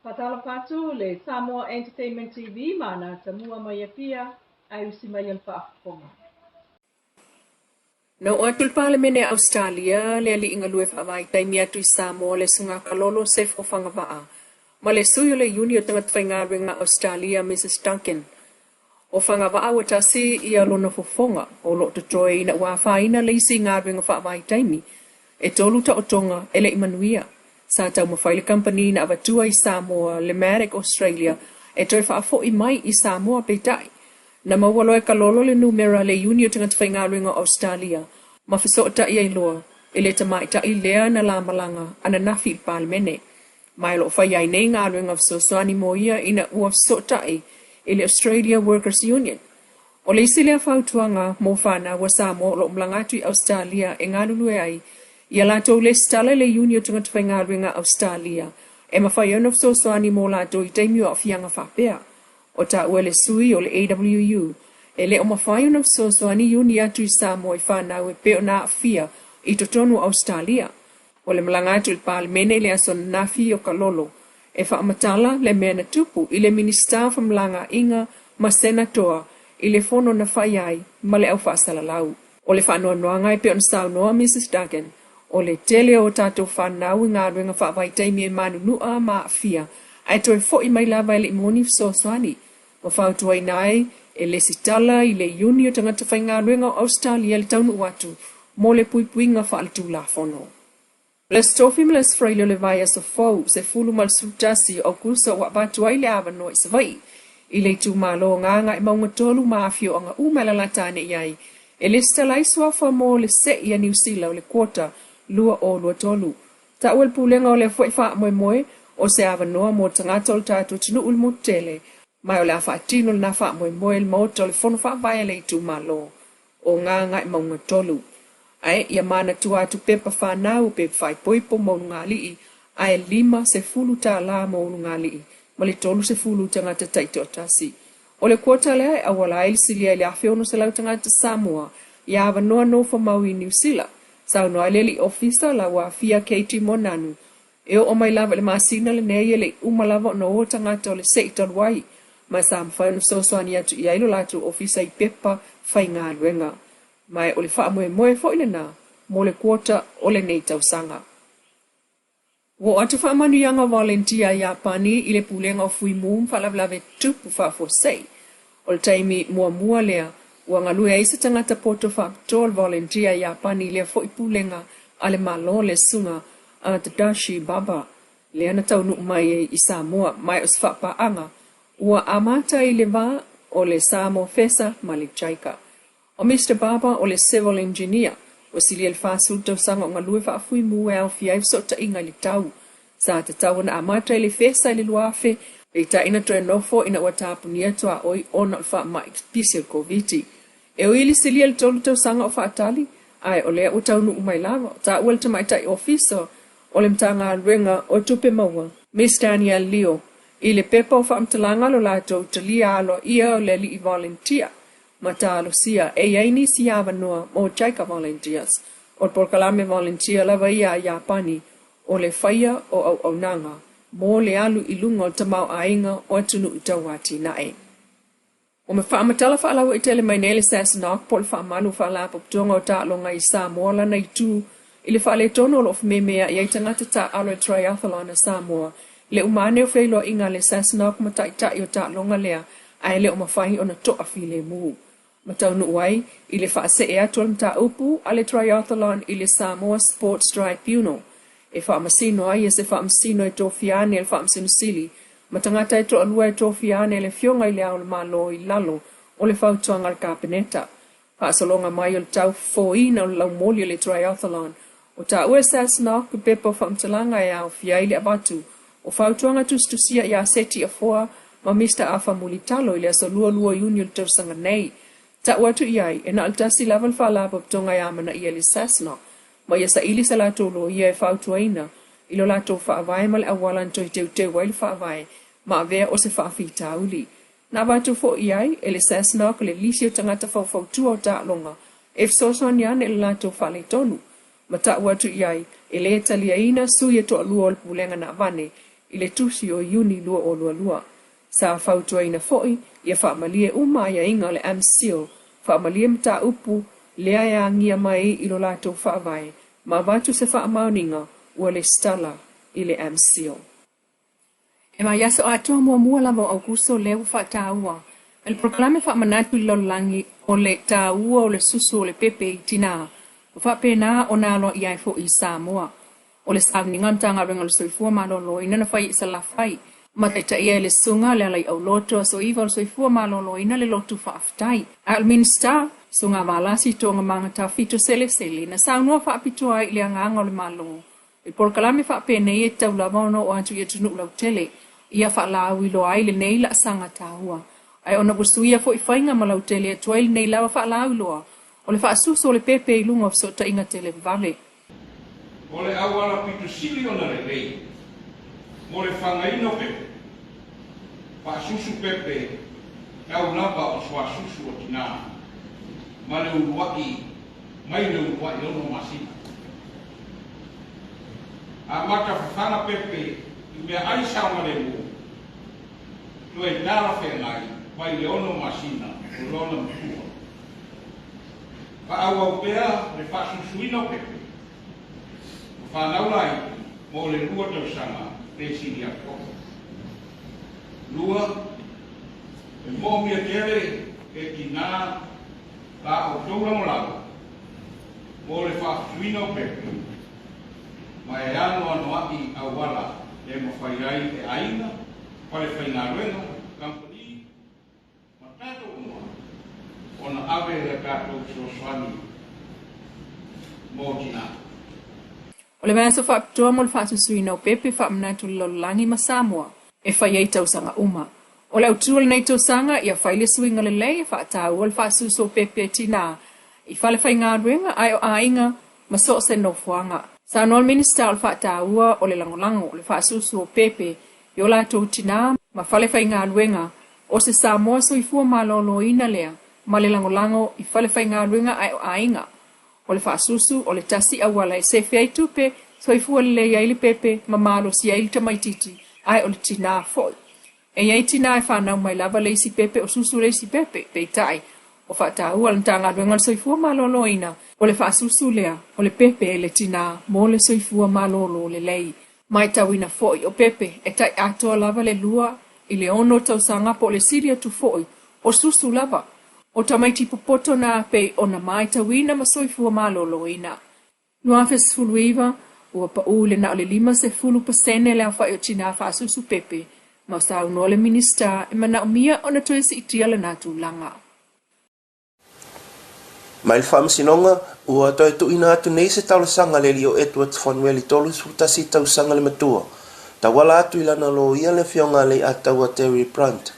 Faatalofa atu le Samoa Entertainment TV ma ana atamua mai Apia ae usi mai a le faafofoga. Na oo atu i le Palemene a Ausetalia le alii galue faavaitaimi atu i Samoa le Susuga Kalolo Sefo Fagavaa ma le sui o le Iuni o Tagata Faigaluega a Ausetalia Mrs Duncan. O Fagavaa ua tasi ia lona fofoga o lo o totoe ina ua afaina le isi galuega faavaitaimi e tolu taotoga e le i manuia. Sa taumafai le kamupani na avatua i Samoa le Matic Australia e toe faafoi mai i Samoa peitai, na maua loa e Kalolo le numera a le Iuni o Tagata Faigaluega o Ausetalia ma fesootai ai loa i le tamaitai lea na la malaga ananafi i le Palemene. Ma o lo o faia ai nei galuega fesoasoani mo ia ina ua fesootai i le Australia Workers Union. O le isi lea fautuaga mo fanau a Samoa o lo o malaga atu i Ausetalia e galulue ai, ia latou lesitala i le Iuni o Tagata Faigaluega a Ausetalia e mafai ai ona fesoasoani mo latou i taimi o aafiaga faapea. O taua e le sui o le AWU, e le o mafai ona fesoasoani Iuni atu i Samoa i fanau e pei ona aafia i totonu o Ausetalia. O le malaga atu i le Palemene i le aso ananafi o Kalolo e faamatala le mea na tupu i le Minisita o Femalagaaiga ma Senatoa i le fono na fai ai ma le au faasalalau. O le faanoanoaga e pei ona saunoa Mrs Duggan, o le tele o tatou fanau i galuega faavaitaimi e manunua ma aafia ae toe foi mai lava e le i maua ni fesoasoani. Ua fautuaina ai e lesitala i le Iuni o Tagata Faigaluega o Ausetalia le taunuu atu mo le puipuiga faaletulafono. O le Aso Tofi ma le Aso Faraile o le vaiaso fou, 10 ma le 11 o Aukuso ua avatu ai le avanoa i Savaii i le itumalo o Gagaemauga 3 ma afioaga uma e lalata ane i ai e lesitala ai suafa mo le se'i a Niu Sila o le Quota 2023. Taua e le Pulega o lea foi faamoemoe o se avanoa mo tagata o le tatou atunuu i le motu tele, ma o le a faatino lena faamoemoe i le Maota o le Fono Faavae a le itumalo o Gagaemauga 3. Ae ia manatua atu pepa fanau, pepa faaipoipo ma ulugalii, ae $50 mo ulugalii ma le 30 tagata taitoatasi. O le quota lea e auala ai le silia i le 1,600 tagata Samoa ia avanoa nofomau i Niu Sila. Saunoa ai le alii ofisa la ua aafia Katie Moananu, e oo mai lava i le masina lenei e le i uma lava ona o tagata o le se'i talu ai, ma sa mafai ona fesoasoani atu i ai lo latou ofisa i pepa faigaluega. Ma o le faamoemoe foi lena mo le quota o lenei tausaga. Ua oo atu faamanuiaga o Valentia a Iapani i le Pulega o Fuimu ma Faalavelave Tutupu Faafuasei. O le taimi muamua lea ua galue ai se tagata poto faapitoa o le Valentia a Iapani i lea foi pulega a le Malo, le Susuga a Tadashi Baba, lea na taunuu mai ai i Samoa, ma o se faapaaga ua amata i le va o le Samoa FESA ma le JICA. O Mister Barber o le civil engineer, ua silia i le 40 tausaga o galue faafuimu e aofia ai fesootaiga i le tau. Sa tatau ona amata i le FESA i le 2000, peitai na toe nofo ina ua tapunia tuaoi ona o le faamai pisi o le Koviti. E ui i le silia i le tolu tausaga o faatali, ae o lea ua taunuu mai lava, o taua le tamaitai ofisa o le Matagaluega o Tupe Maua, Miss Danielle Leo, i le pepa o faamatalaga lo latou talia aloaia o le alii volunteer ma talosia e i ai nisi avanoa mo JICA Volunteers. O le polokalame volunteer lava ia a Iapani o le faia o auaunaga mo le alu i luga o le tamaoaiga o atunuu tauatinae. Ua ma faamatala faalauaitele mai nei le SASNOC po o le Faamalu o Faalapotopotoga o Taaloga i Samoa lana itu i le faaletonu o lo o fememeai ai tagata taaalo i le Triathlon a Samoa. Le uma ane o feiloaiga a le SASNOC ma taitai o taaloga lea ae le o mafai ona toafilemu. Ma taunuu ai i le faasee atu o le mataupu a le Triathlon i le Samoa Sports Tribunal e faamasino ai e se faamasino e tofia ane e le Faamasino Sili ma tagata e toalua e tofia ane e le Afioga i Le Ao o le Malo i lalo o le fautuaga a le Kapeneta. Faasologa mai o le tau fofoina o le laumoli o le Triathlon o taua e SASNOC i pepa o faamatalaga e aofia ai le avatu o fautuaga tusitusia ia Seti Afoa ma Mister Afa Mulitalo i le aso 22 o Iuni o le tausaga nei. Tau atu i ai, e na o le tasi lava le faalapotopotoga e amanaia i le SASNOC ma ia saili sa latou loia e fautuaina i lo latou faavae ma le auala na toe teuteu ai le faavae ma avea o se faafitauli. Na avatu foi i ai e le SASNOC le lisi o tagata faufautua o taaloga e fesoasoani ane i le latou faaletonu, ma tau atu i ai e le taliaina sui e toalua o le Pulega na avane i le tusi o Iuni 2022. Sa fautuaina foi ia faamalie uma aiaiga o le AMCIL, faamalie mataupu lea e agia mai i lo latou faavae ma avatu se faamaoniga ua lesitala i le AMCIL. E vaiaso atoa muamua lava o Aokuso lea ua faataua e le polokalame faamanatu i le lalolagi o le taua o le susu o le pepe i tinā, ua faapena ona aloaia ai foi i Samoa. O le sauniga a le Matagaluega o le Soifua Maloloina na fai i Salafai ma taitaia e le Susuga Lealaiauloto Aso Iva o le Soifua Maloloina le lotu faafetai. A o le Minisita, Susuga Valasi Toogamaga Tafito Selesele na saunoa faapitoa ai i le agaga o le Malo i polokalame faapenei e tatau lava ona oo atu i atunuu lautele ia faalauiloa ai lenei laasaga taua. Ae ona ua suia foi faiga ma lautele atu ai lenei lava faalauiloa o le faasusu o le pepe i luga o fesootaiga televavave. O le auala pito sili ona lelei mo le fagaina o pepe, faasusu pepe tau lava o suasusu o tinā ma le ulua'i mai le ulua'i 6 masina. Amata fafaga pepe i meaai saogalemu toe talafeagai mai le 6 masina o lona matua. Faaauau pea le faasusuina o pepe ma fanau laiti mo le 2 tausaga pe sili atu. 2, e moomia tele e tinā la outou lagolago mo le faasusuina o pepe ma e anoanoa'i auala e mafai ai e aiga, fale faigaluega, kamupani ma tatou uma ona ave le tatou fesoasoani mo tinā. O le vaiaso faapitoa mo le faasusuina o pepe faamanatu i le lalolagi ma Samoa e fai ai tausaga uma. O le autu o lenei tausaga ia fai le suiga lelei e faataua le faasusu o pepe e tinā i fale faigaluega ae o aiga ma so o se nofoaga. Saunoa le Minisita o le faataua o le lagolago o le faasusu o pepe i o latou tinā ma fale faigaluega o se Samoa soifua maloloina lea ma le lagolago i fale faigaluega ae o aiga. O le faasusu o le tasi auala e sefe ai tupe, soifua lelei ai le pepe ma malosi ai le tamaitiiti ae o le tinā foi. E i ai tinā e whanau mai lava le isi pepe o susu le isi pepe, peitai, o faataua le Matagaluega o le Soifua Maloloina o le faasusu lea o le pepe e le tinā mo le soifua malolo lelei. Matauina foi o pepe e tai atoa lava le 2 i le 6 tausaga po o le sili atu foi o susu lava. O tamaiti popoto na pei ona matauina ma soifua maloloina. 2019, ua pau i le na o le 50% le aofai o tinā faasusu pepe, ma saunoa le Minisita e manaomia ona toe siitia lena tulaga. Mai le Faamasinoga, ua toe tuuina atu nei se talosaga a le alii o Edward Fanueli 31 tausaga le matua, tauala atu i lana loia le afioga a Leiataua Terry Brunt,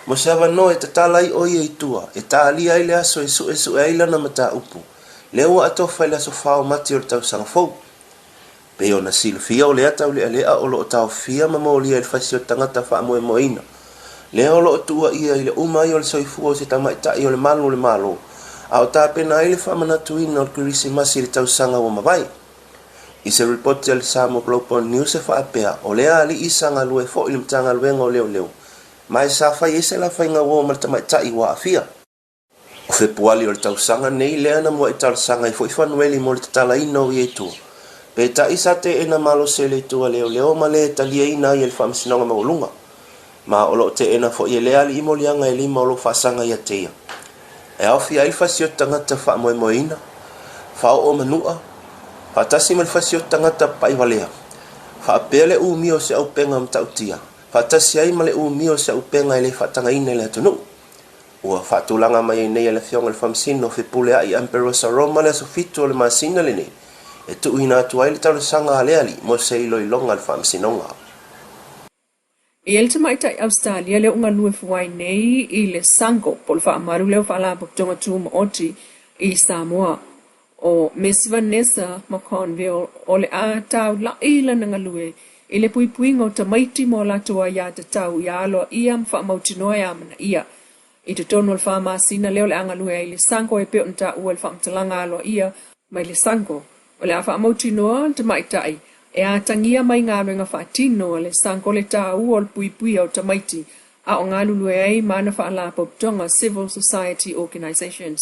mo se avanoa e tatala ai o ia i tua, e talia ai le aso e suesue ai lana mataupu, lea ua atofa i le aso 4 o Mati o le tausaga fou. Pei ona silafia o lea taulealea o loo taofia ma molia i le fasi o tagata faamoemoeina, lea o loo tuuaia i le uma ai o le soifua o se tamaitai o le malu o le Malo, a o tapena ai le faamanatuina o le Kerisimasi i le tausaga ua mavae. I se ripoti a le Samoa Global News e faapea, o lea alii sa galue foi i le Matagaluega o Leoleo, ma e sa fai ai se lafaiga uo ma le tamaitai ua aafia. O Fepuali o le tausaga nei lea na muai talosaga ai foi Fanueli mo le tatalaina o ia i tua. Peitai sa teena malosi e le itu a leoleo ma le taliaina ai e le Faamasinoga Maualuga. Ma o loo teena foi e lea alii moliaga e 5 o loo faasaga ia te ia. E aofia ai le fasioti tagata faamoemoeina, faaoo manua, faatasi ma le fasioti tagata papa'ivalea, faapea le umia o se auupega matautia, faatasi ai ma le umia o se auupega e le faatagaina i le atunuu. Ua faatulaga mai ai nei e le afioga i le Faamasino Fepulea'i Amperosa Roma le aso 7 o le masina lenei e tuuina atu ai le talosaga a le alii mo se iloiloga a le Faamasinoga. E i ai le tamaitai Ausetalia lea ua galue fuai nei i le SANGO po o le faamalu lea o Faalapotopotoga Tumaoti i Samoa. O Miss Vanessa McConville o le a taula'i lana galue i le puipuiga o tamaiti mo latou aiatatau ia aloaia ma faamautinoa e amanaia. I totonu o le 4 masina lea o le a galue ai le SANGO e pei ona taua i le faamatalaga aloaia mai le SANGO. O le a faamautinoa le tamaitai E atagia mai galuega faatino a le SANGO le taua o le puipuia o tamaiti a o galulue ai ma ana faalapotopotoga Civil Society Organisations.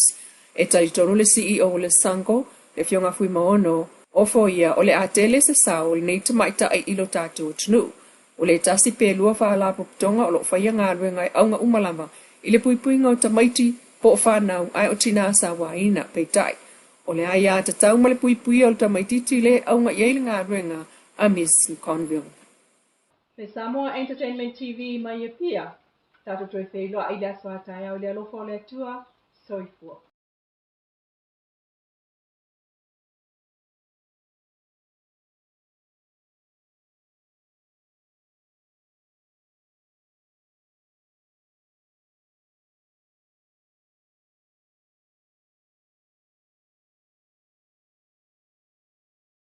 E talitonu le CEO o le SANGO, le Afioga Fuimaono Ofoia, o le a tele se sao o lenei tamaitai i lo tatou atunuu. O le tasi pe lua faalapotopotoga o lo o faia galuega e auga uma lava i le puipuiga o tamaiti po o fanau ae o tina sauaina. Peitai, o le aiatatau ma le puipuia o le tamaitiiti lea e auga i ai le galuega a Miss McConville. Le Samoa Entertainment TV mai Apia, tatou toe feiloai i le aso a taeao i le alofa o le Atua. Soifua.